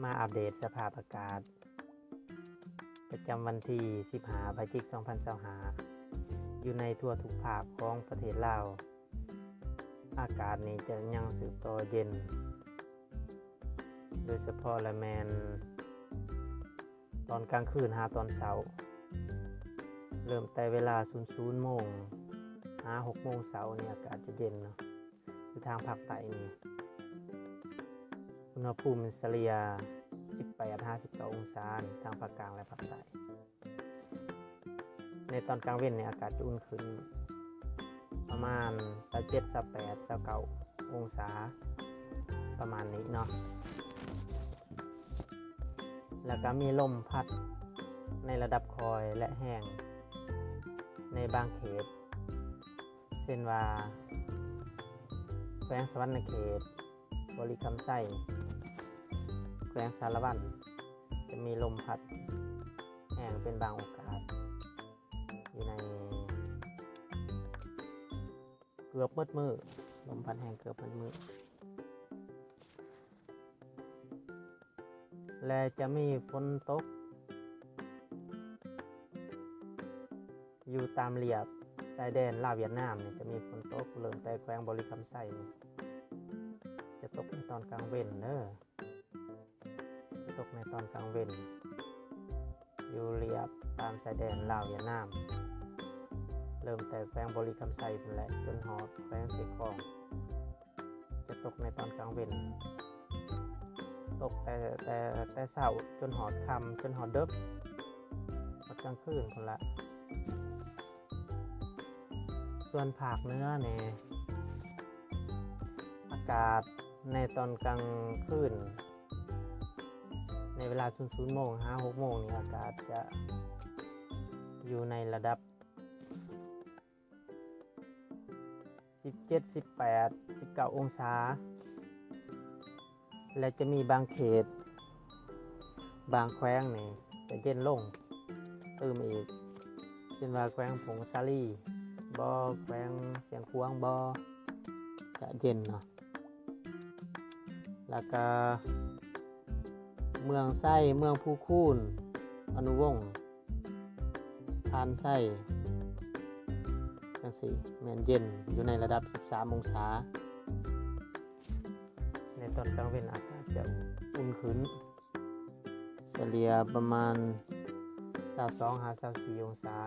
ມາອັບເດດສະພາບອາກາດປະຈຳວັນທີສິບຫ້າ ພະຈິກ ສອງພັນຊາວຫ້າ ຢູ່ໃນທົ່ວທຸກພາກຂອງປະເທດລາວ. ອາກາດນີ້ຈະຍັງສືບຕໍ່ເຢັນ ໂດຍສະເພາະລະແມ່ນຕອນກາງຄືນຫາຕອນເຊົ້າ, ເລີ່ມແຕ່ເວລາສູນສູນໂມງຫາຫົກໂມງເຊົ້ານີ້ ອາກາດຈະເຢັນເນາະ. ຢູ່ທາງພາກໃຕ້ນີ້ ອຸນຫະພູມສະເລ່ຍສິບແປດຫາສິບເກົ້າອົງສາ ທາງພາກກາງ ແລະ ພາກໃຕ້. ໃນຕອນກາງເວັນນີ້ ອາກາດຈະອຸ່ນຂຶ້ນປະມານຊາວເຈັດ ຊາວແປດ ຊາວເກົ້າອົງສາ ປະມານນີ້ເນາະ. ແລ້ວກໍມີລົມພັດໃນລະດັບຄ່ອຍ ແລະ ແຮງໃນບາງເຂດ ເຊັ່ນວ່າ ແຂວງສະຫວັນນະເຂດ, ບໍລິຄຳໄຊ, ແຂວງສາລະວັນ ຈະມີລົມພັດແຮງເປັນບາງໂອກາດ ຢູ່ໃນເກືອບໝົດມື້, ລົມພັດແຮງເກືອບໝົດມື້. ແລະ ຈະມີຝົນຕົກຢູ່ຕາມລຽບຊາຍແດນລາວຫວຽດນາມນີ້ ຈະມີຝົນຕົກເລີ່ມແຕ່ແຂວງບໍລິຄຳໄຊນີ້ ຈະຕົກໃນຕອນກາງເວັນເດີ, ຈະຕົກໃນຕອນກາງເວັນ ຢູ່ລຽບຕາມຊາຍແດນລາວຫວຽດນາມ ເລີ່ມແຕ່ແຂວງບໍລິຄຳໄຊພຸ້ນແຫຼະ ຈົນຮອດແຂວງເຊກອງ. ຈະຕົກໃນຕອນກາງເວັນ, ຕົກແຕ່ ແຕ່ ແຕ່ເຊົ້າຈົນຮອດຄ່ຳ ຈົນຮອດເດິກ ຮອດກາງຄືນພຸ້ນລະ. ສ່ວນພາກເໜືອນີ້ ອາກາດໃນຕອນກາງຄືນ ໃນເວລາສູນສູນໂມງຫາຫົກໂມງນີ້ ອາກາດຈະຢູ່ໃນລະດັບ ສິບເຈັດ ສິບແປດ ສິບເກົ້າອົງສາ ແລະ ຈະມີບາງເຂດ ບາງແຂວງນີ້ຈະເຢັນລົງຕື່ມອີກ ເຊັ່ນວ່າແຂວງຜົ້ງສາລີບໍ ແຂວງຊຽງຂວາງບໍ ຈະເຢັນເນາະ. ແລ້ວກະເມືອງໄຊ, ເມືອງພູຄູນ, ອະນຸວົງ, ທ່ານໄຊ ຈັ່ງຊີ້ ແມ່ນເຢັນຢູ່ໃນລະດັບສິບສາມອົງສາ. ໃນຕອນກາງເວັນອາກາດຈະອຸ່ນຂຶ້ນ ສະເລ່ຍປະມານຊາວສອງຫາຊາວສີ່ອົງສາ.